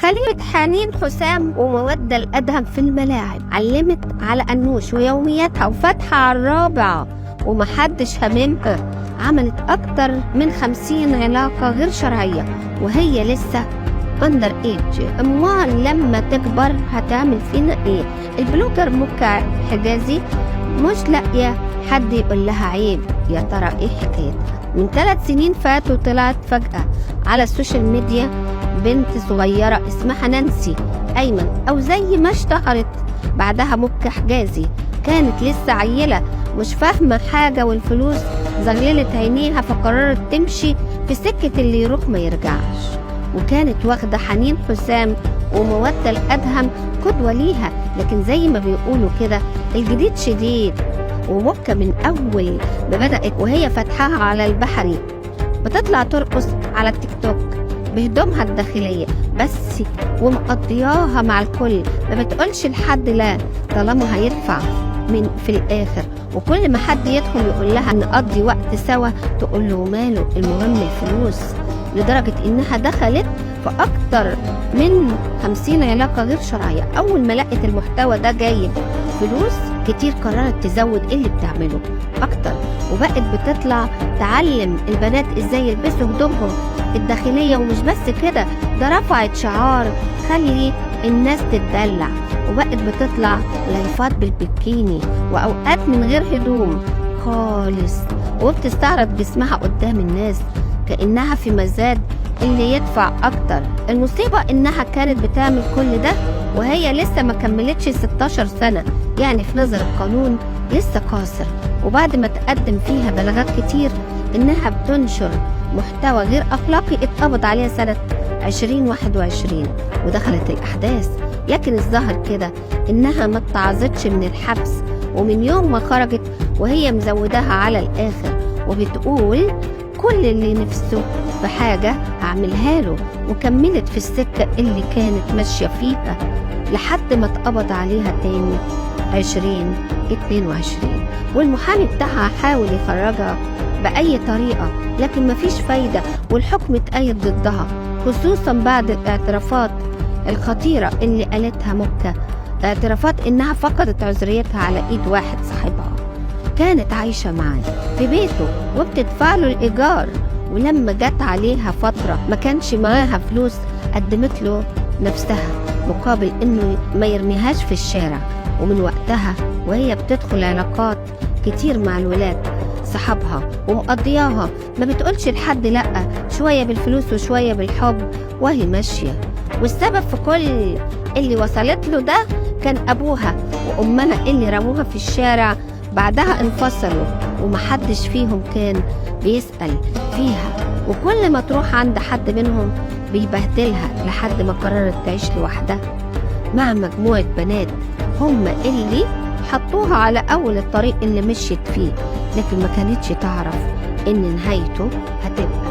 خليفة حنين حسام ومودة الأدهم في الملاعب، علمت على أنوش ويومياتها وفاتحة على الرابعة ومحدش هاممها. عملت أكتر من 50 علاقة غير شرعية وهي لسه under age. امال لما تكبر هتعمل فينا ايه؟ ال blogger مكة حجازي مش لاقية حد يقول لها عيب. يا ترى ايه حكايتها؟ من 3 سنين فاتوا طلعت فجأة على ال social media بنت صغيرة اسمها نانسي أيمن، أو زي ما اشتهرت بعدها مكة حجازي. كانت لسه عيلة مش فاهمة حاجة، والفلوس زغللت عينيها، فقررت تمشي في سكة اللي يروح ما يرجعش. وكانت واخدة حنين حسام ومودة الأدهم قدوة ليها، لكن زي ما بيقولوا كده الجديد شديد. ومكة من أول ما بدأت وهي فاتحاها على البحري، بتطلع ترقص على التيك توك بهدومها الداخلية بس، ومقضياها مع الكل، ما بتقولش لحد لا طالما هيدفع من في الآخر. وكل ما حد يدخل يقول لها نقضي وقت سوا تقول له ماله، المهم الفلوس. لدرجة إنها دخلت في أكتر من 50 علاقة غير شرعية. أول ما لقت المحتوى ده جايب فلوس كتير قررت تزود اللي بتعمله أكتر، وبقت بتطلع تعلم البنات إزاي يلبسوا هدومهم الداخلية. ومش بس كده، ده رفعت شعار خلي الناس تتدلع، وبقت بتطلع لايفات بالبكيني وأوقات من غير هدوم خالص، وبتستعرض جسمها قدام الناس كأنها في مزاد اللي يدفع أكتر. المصيبة إنها كانت بتعمل كل ده وهي لسه ما كملتش 16 سنة، يعني في نظر القانون لسه قاصر. وبعد ما تقدم فيها بلاغات كتير إنها بتنشر محتوى غير أخلاقي، اتقبض عليها سنة 2021 ودخلت الأحداث. لكن الظاهر كده إنها ما اتعظتش من الحبس، ومن يوم ما خرجت وهي مزوداها على الآخر، وبتقول كل اللي نفسه في حاجة هعملها له، وكملت في السكة اللي كانت ماشية فيها لحد ما اتقبض عليها تاني 2022. والمحامي بتاعها حاول يخرجها بأي طريقة لكن مفيش فايدة، والحكم اتأيد ضدها، خصوصا بعد الاعترافات الخطيرة اللي قالتها مكة، اعترافات إنها فقدت عذريتها على إيد واحد صاحبها كانت عايشة معاه في بيته وبتدفع له الإيجار. ولما جت عليها فترة ما كانش معاها فلوس قدمت له نفسها مقابل إنه ما يرميهاش في الشارع. ومن وقتها وهي بتدخل علاقات كتير مع الولاد صحابها ومقضياها، ما بتقولش لحد لأ، شوية بالفلوس وشوية بالحب وهي ماشية. والسبب في كل اللي وصلت له ده كان أبوها وأمها اللي رموها في الشارع، بعدها انفصلوا ومحدش فيهم كان بيسأل فيها، وكل ما تروح عند حد منهم بيبهدلها لحد ما قررت تعيش لوحدها مع مجموعة بنات هم اللي حطوها على أول الطريق اللي مشيت فيه، لكن ما كانتش تعرف إن نهايته هتبقى